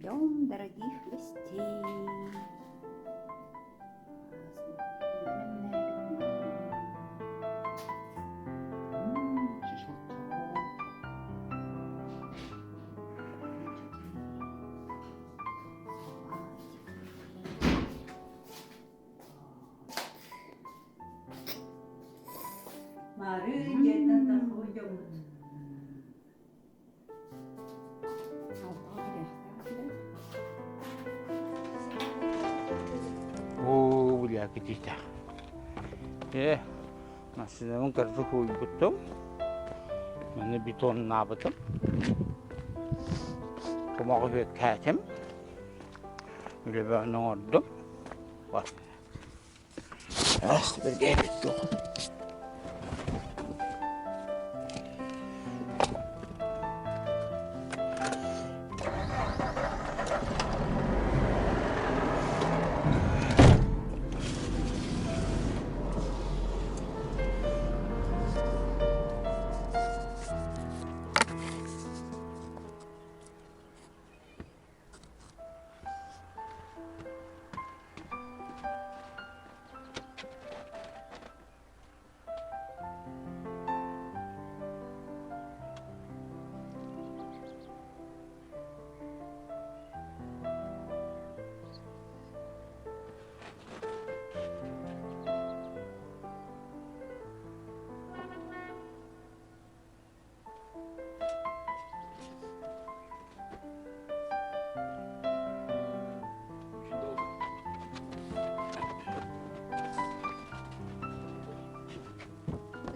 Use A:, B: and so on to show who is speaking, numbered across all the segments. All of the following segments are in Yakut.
A: Ждем дорогих гостей.
B: Маарыын дьиэттэн таххыбыт дьоммут.
C: Оо, бля, китиитэ. Э, массыынабын көрдүк уйбуттум. Маны бетоннаабытым. Кумаҕы үөккээтим. Үлэбээн оҥордум. Ах, бэргээбит туох.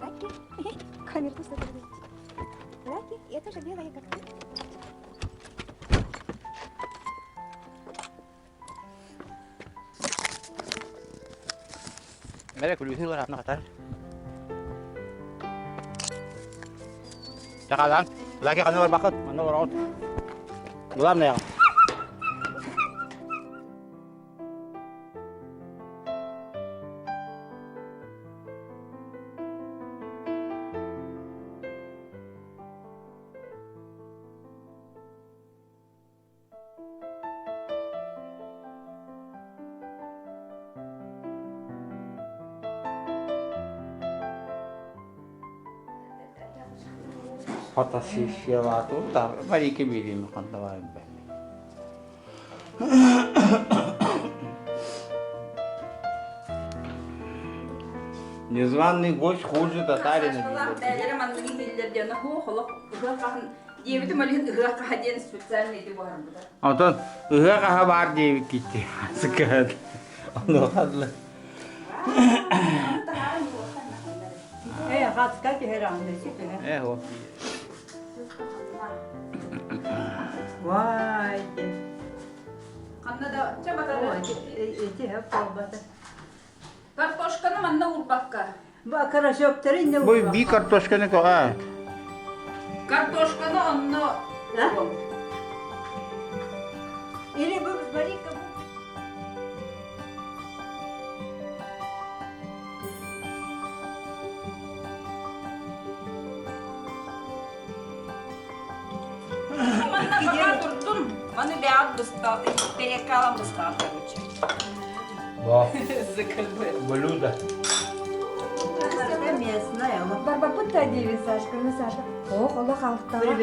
D: Раки. Камерку что Раки, я тоже белая, как ты.
C: Мэрэ күлүүһүн ылар хатар. Чакалан, лаки ханна барбаккыт, манна олороҕут. Главное. Фотосессиялаатым да Марика биэриэм ханна баарын бэрт. Незваный гость хуже татарина.
A: Диэбитим ол иһин ыһыах хаһа диэн специально ити буһарбыта.
C: Онтон ыһыах аһа баар диэбит киtti. Сыккыһын. Онуоха дылы.
B: Э, хаска түһэр аҕын сүтүнэ.
C: Э, о.
B: Вай.
A: Ханна да чэ батары.
B: Ити хөп буолбата.
A: Картошканы манна уурбакка.
B: Бу карасёктары инне
C: Бу би картошканы көҕө.
A: Картошканы онно
B: Или бу Марика
A: Манна пока турдум. Маны бэҕэт быстал, перекалом быстал, короче.
C: Во. Блюдо.
B: Местная.
D: Барбаппыт да диибин Сашка, ну Саша. Ох, олох алтаҕа.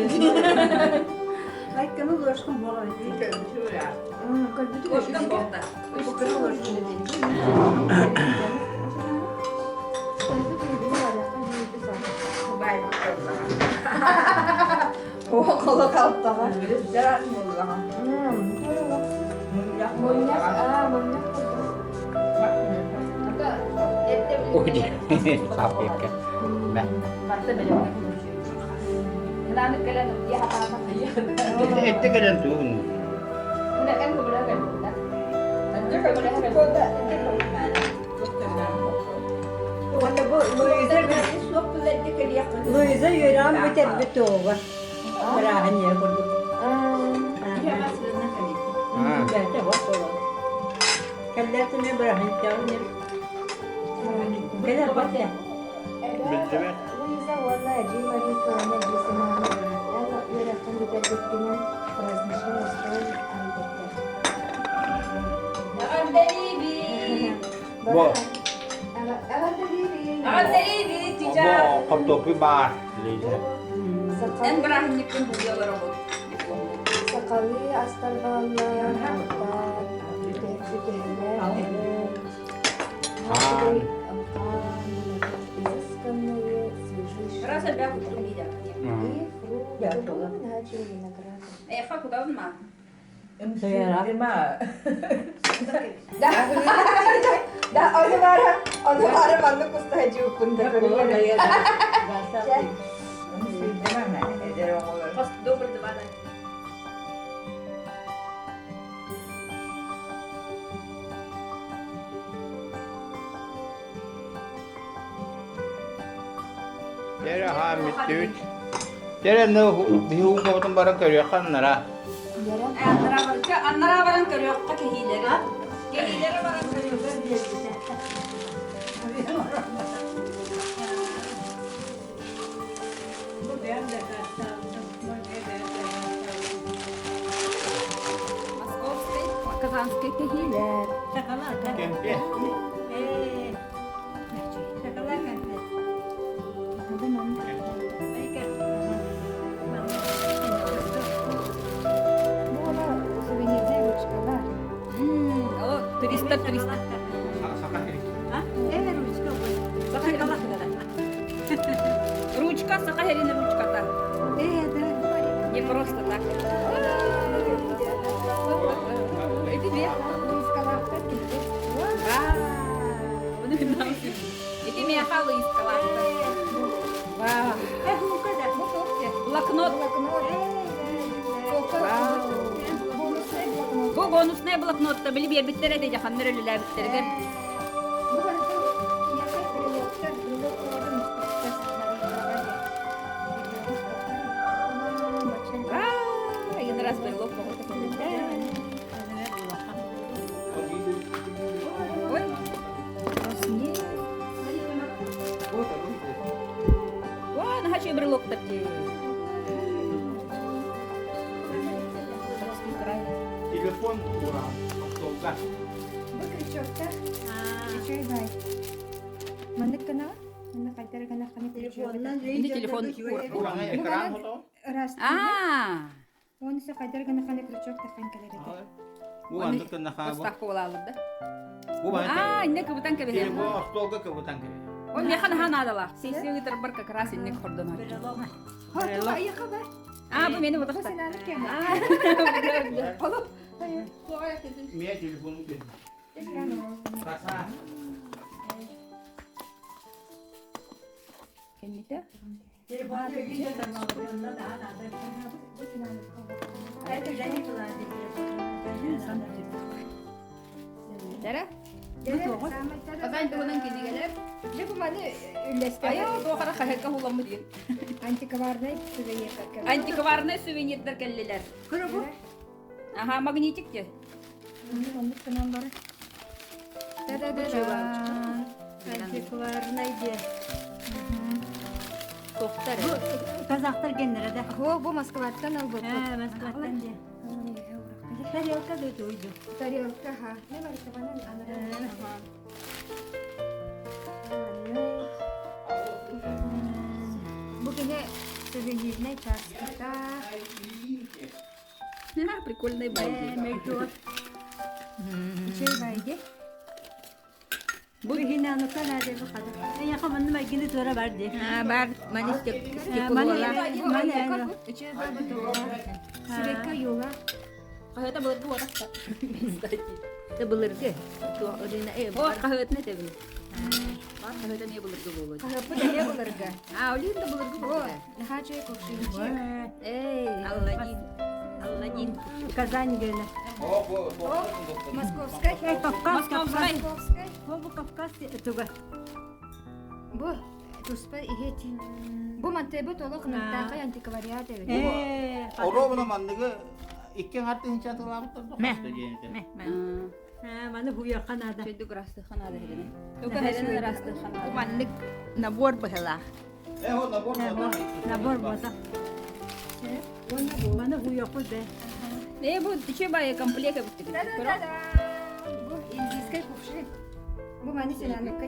B: Айканы ложкам буола
D: Көрбүтүк
A: Ложкам буолта.
D: Ох, олох алтаҕа. Мунньах, аа, мунньах
C: Ой, сапекка. Мэ. Этте кэлэн тугун.
B: Луиза үөрэҕин бүтэрбит туһугар бырааһынньыга курдук. Бэйэтэ вот буолан. Кэллээтиме бырааһынньыктааҕын Кэлэр бат ээ.
C: Билдибэт.
D: Луиза уонна Эдьиий Марика уонна Эдьиий Семена эн үөрэххин бүтэрбиккинэн праздничный настрой арыйдылар.
C: Бу
A: Эҕэрдэлиибит, чича.
C: Бу хортуоппуй баар, Лиза.
A: Эн бырааһынньыккын булуйа олоробут.
D: Сахалыы астар бааллар, аттар, үтэһэлэр,
C: Хаан.
D: изысканные свежайшие
A: Раз элбэх куттум диде.
D: и фрукты, начали виноградом.
A: Эфа кудабын ма?
D: Да, да, ону бара, ону бара маннык кустаһа дьууппун да көрүҥ.
A: Дубль два, да.
C: Дere ha mittüt. Дere ne биһуун баран көрүөххэ аннара.
A: Аннара баран көрүөххэ кэһиилэри. Кэһиилэри баран көрүөххэ. Московский, Казанский кэһиилэр.
C: Кемпе.
D: Сувенирная ручкалар.
A: О, туристар, туристар. Ручка, саха сирин ручката. Не просто так. Ити бе. Ити меха лыискалаахтар. Вау. Блокнот. Бу бонусный блокнотта били биэрбиттэр этэ дьаханнар үлэлээбиттэригэр. Один раз брелок Ой. Ой, наһаа брелок такие.
C: Телефон ура, остолга.
D: Бу крючокта. Үчүгэй бай. Маннык гына, маннык хайдары гына ханы крючок.
A: Ини телефон
C: Урана экран хото.
D: Раз.
A: А,
D: Он се хайдары гына ханы крючок тахан келер эти.
C: Бу аннык наха бу.
A: Поставка буолалар да.
C: Бу
A: А, инне кыбытан кэбиһэр.
C: Бу остолга кыбытан кэбиһэр.
A: Он меха наха надала. Сессия ыытарбар как раз инник хордонор.
D: Айыха бар.
A: А, бу мени бутахта.
D: Сенаны кем?
A: А,
D: Колуп.
C: Мия телефону бер. Раса.
A: Кенните? Дара? Казань туһунан кинигэлэр.
D: Дьэ бу маны үллэстэ.
A: Айа, туохара хаһыакка хуламмыт диэн.
D: Антикварный сувенир.
A: Антикварный сувенирдар кэллилэр. Аха, магнитик те.
D: Оннук гынан бар. Да-да-да.
B: Антикварный де.
A: Тоқтар.
B: Казахтар геннere да.
D: Хо, бу Москваттан албыт.
B: Москваттан де. Тарелка да туйду.
D: Тарелка, ха. Не марикованан анара. Бу кене сувенирный чашката.
A: Прикольный байди.
D: Чай байди.
B: Бу хина ну канада бу када. Я хаман ма гини тура бар де.
A: А, бар, мани
B: Мани мани.
D: Чай байди. Сибекка юла.
A: Хаһыата былыргы буотахта.
E: Ты былыргы.
A: О, хаһыатны тебин. Бар хаһыата не былыргы болот.
D: Хаһыппыт эмиэ былыргы.
A: А, олин да былыргы болот.
D: Наһаа чай кувшинчик.
E: Эй,
A: Алладин. Алладин.
B: Казань гене.
C: О, бу бу.
D: Московскай.
B: Кавказ,
A: Московскай.
D: Московскай.
B: Бу Кавказ туга.
D: Бу туспа иһит. Бу мантайбыт олох нартаахай антиквариат эбит.
B: Э,
C: Оробуна манныгы икки хатты хинча тылабыттар.
E: Мэ.
C: Мэ.
E: Мэ.
B: Маны хуяха надо.
A: Чөйдүк расты ханада херene. Тука херene расты ханада.
E: Маннык набор быһылаах.
C: Э, хо набор набор.
B: Набор бота. Маны хуяху де.
A: Э, бу чебай комплект бит.
D: Да-да-да. Бу индийский кувшин. Бу маны синаныкка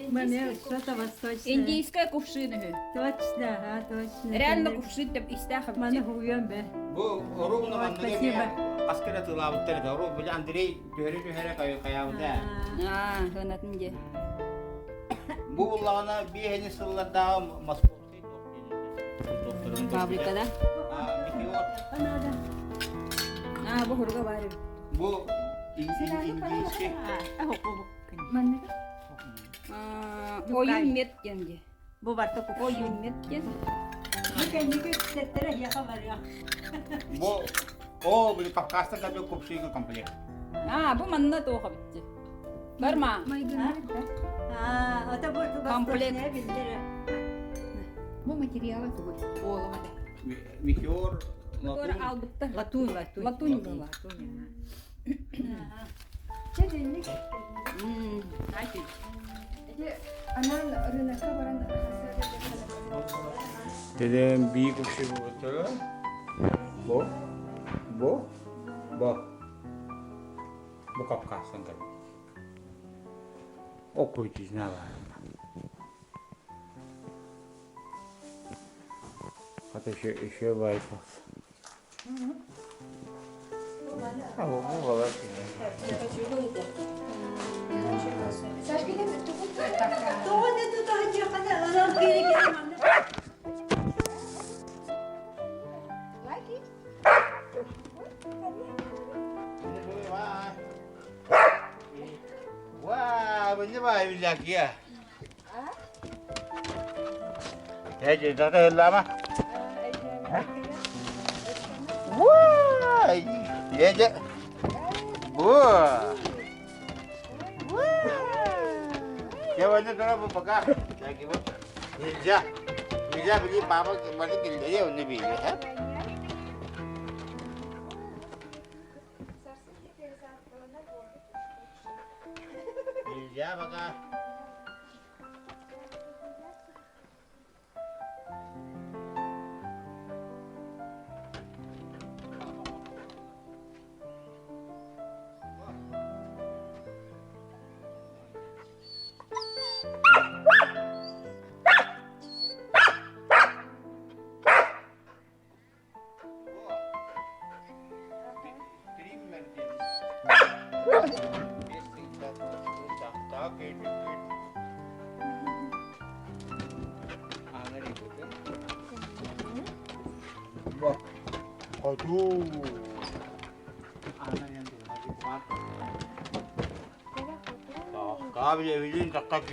B: Маме что-то восточное.
A: Индийская кувшин үһү.
B: Точно, а, точно.
A: Реально кувшин деп истээх
B: Маны хуйан бе.
C: Бу оруобуна манныга
B: Спасибо.
C: аскара тылаабыттар да оруоб били Андрей түһэрэ түһэрэ кайаабыта.
A: Аа, хынатын де.
C: Бу буллаҕына биэһини сыллардааҕы московскай
A: Фабрикада.
B: Надо.
A: Аа, бу хуруга бар эбит.
C: Бу индийский.
A: Ойун мет диэн дии.
E: Бу барта купу.
A: Ойун мет диэн.
B: Бу кэнники үксэттэрэ эһиэхэ барыах.
C: Бу о били Кавказтан кэлбит купшига комплект.
A: Аа, бу манна туох эбитти. Барма.
B: Аа, ото бу
A: Комплект.
B: восточное биллэр.
E: Бу материала тугуй? Оолума да.
C: Метеор
A: Туора
C: латунь.
A: албыттар.
E: Латунь, латунь.
A: Латунь.
E: Латунь.
D: Чэ дэнник.
E: Ай,
D: Эти анан рынокка баран
C: Дедем бии купши буттара. Бу бу бу бу Кавказтан кэлбит. Оккуйтизнала. Хата еще еще байпас. А бу бу
D: Сашка не тугут
B: Тоҕо да тутаһын ылан киирэ киирэ манна.
D: Лайки.
C: Ваа, бу не бай билакия. Эжи дата лама. Ваа, еже. Бу. Я вот это пока. Так вот. Нельзя. Нельзя били папа, бали килдере онны били, ха? Нельзя пока. Кабель виден, так как